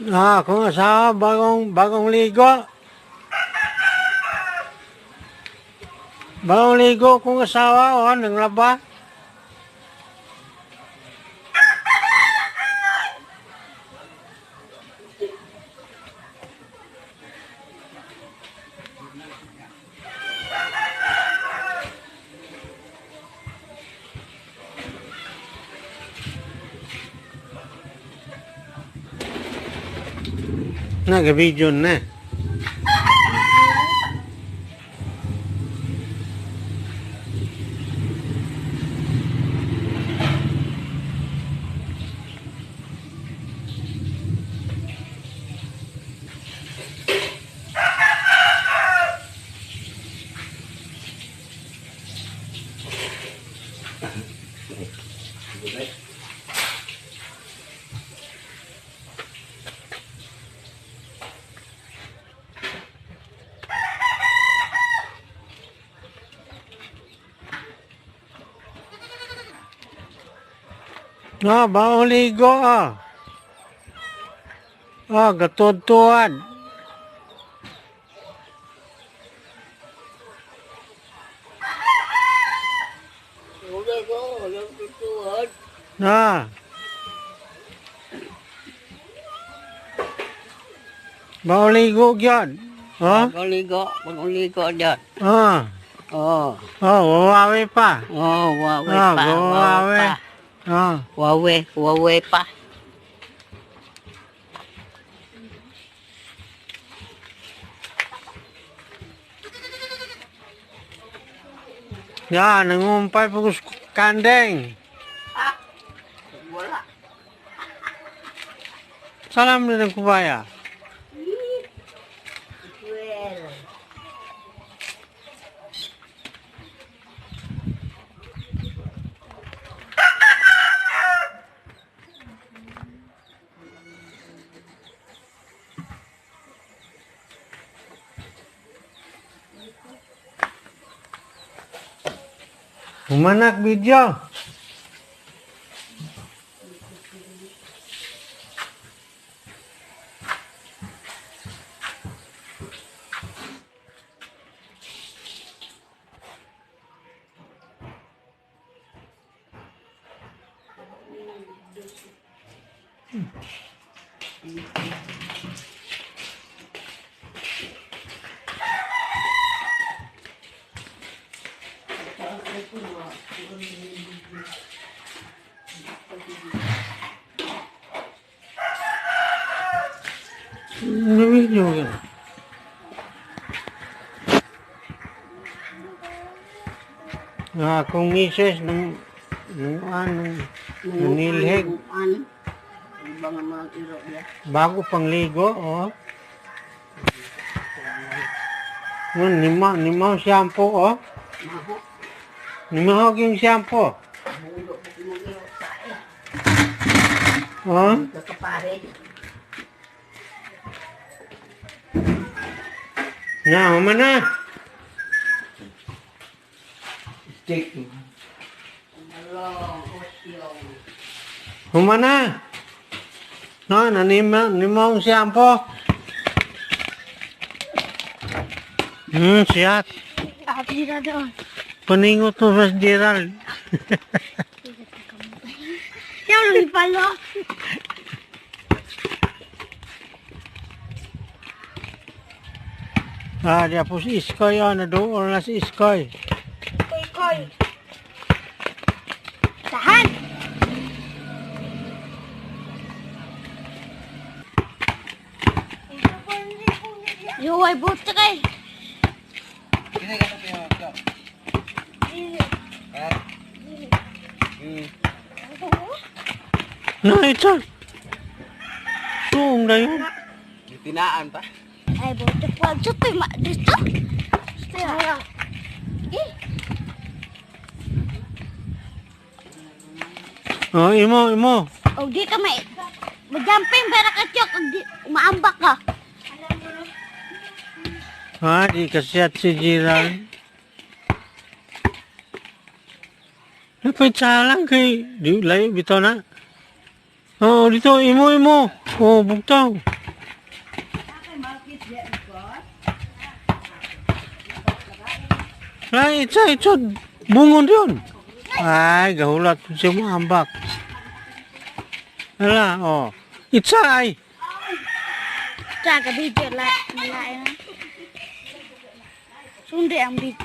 Ah, akong asawa, bagong ligo. Bagong ligo kong asawa, oh, nanglaba. Nag-video na. Ah, bagong ligo ah. Ah, gatuad-tuad. Wala ko, walang tutuhan. Na. Bagong ligo gyud. Ha? Bagong ligo, bagong ligo dyan. Ah. Oo. Oh, wawawi pa. Oh, wawe Ah, pa, wawe wawe. pa. Ah. Wawe, wawe pa. Ya, nangumpay po ko sa kandeng. Wala. Salam din ang kubaya. Well. Humanak video. Video yun. Ah, akong misis nung ano, nanilhig. Ano? Ibang mga iro niya. Bago pang ligo, oh. Nun, nima shampoo, oh. Maho. Nima yung shampoo. Hulo ko mga iro sa eh. Oh. Kakapare. Na, huma na. Stick. Malong, osyong. Huma na. No, nanima, nima ang shampoo. Siyat. Abi na doon. Paningot mo sa Gerald. Yaw, lumipalo. Ah, di po si Iskoy, oh. Naduol na si Iskoy. Koy, koy. Tahan! Yuway, buti kay. Na, ito. Suong na yun. Tinaan pa. Ay, buti po. Dito, ma. Dito. Dito. Eh, Oh, imo, imo. oh, di ka may... Majumping, pero ka chok. Di, umaambak ka. Ah, di kasiyat si Gerald. Napit lang kay... Di, layo, bitaw na. Oo, dito, imo, imo. Oh, bugtaw. Ay, itsa, itsa. Bungon yun. Ay, gahulat siya mo ambak. Hala, oh. Itsa ay. Sa ka video la na. Sundi ang video.